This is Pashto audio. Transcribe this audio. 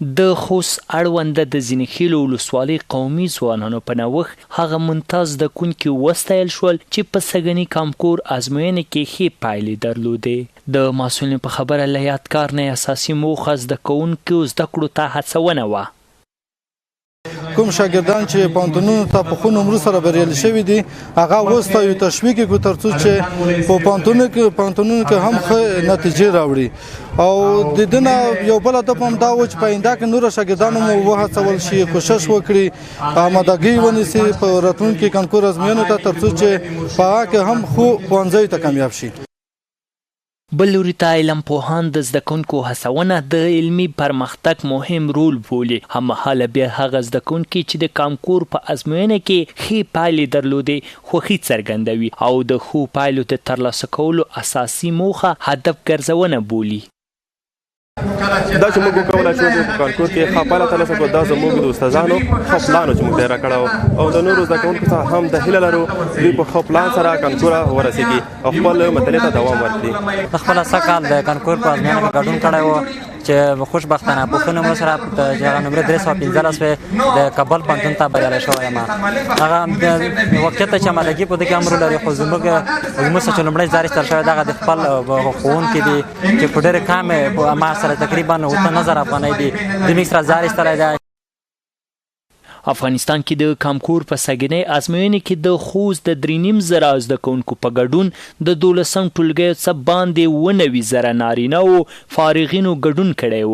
د خوست اړوند د ځینخېلو ولسوالۍ قومي ځوانانو په نوښت هغه ممتاز زده کوونکي وستایل شول چې په سږني کانکور ازموینې کې ښې پایلې درلودې. د مسؤلینو په خبره له یاد کار نه یې اساسي موخه زده کوونکيو زده کړو ته هڅونه وه. کوم شاګردان چې پوهنتونونو ته په ښو نمرو سره بریالي شوي دي هغه وستایو، تشویق یې کړو ترڅو چې په پوهنتونونو کې هم ښه نتیجې راوړي. او د دې نه یو بل هدف هم دا و چې په آینده کې نورو شاګردانو مو وهڅول شي، کوشش وکړي، آمادګي ونیسي په راتلونکي کانکور ازموینو ته، ترڅو چې په هغه کې هم ښو ښوونځیو ته کامیاب شي. بل لوري ته علم پوهان د زده کوونکو هڅونه د علمي پرمختګ مهم رول بولي. هممهاله بیا هغه زده کوونکي چې د کانکور په ازموینه کې ښې پایلې درلودې خوښي څرګندوي او د ښو پایلو د ترلاسه کولو اساسي موخه هدف ګرځونه بولي. دا چې موږ وکولای شو چې په کانکور کې ښه پایله ترلاسه کړو، دا زموږ د استادانو ښه پلان و چې موږ ته یې راکړی او د نورو زده کوونکو څخه هم دا هیله لرو دوی په ښه پلان سره کانکور ورسېږي او خپل مطالعې ته دوام ورکړي. خپله سږ کال د کانکور په ازموینه کې ګډون کړی و چې خوشبختانه په ښه نمرو سره چې هغه نمرې 315 وې د کابل پوهنتون ته بریالی شوی یم. هغه واقعیت چې آمادګي په دې کې هم رول لري، خو زموږ څخه چې لومړی زار ایستل شوی دغه د خپل ښوونکي دي چې په ډېر کم ما سره تقریبا 9000 افغانۍ دي د موږ سره زار ایستلی دی. افغانستان کې د کانکور په سږنۍ ازموینې کې د خوست د 3,500 زده کوونکو په ګډون د دولسم ټولګیو څه باندې 97 زره نارینه وو فارغینو ګډون کړی و.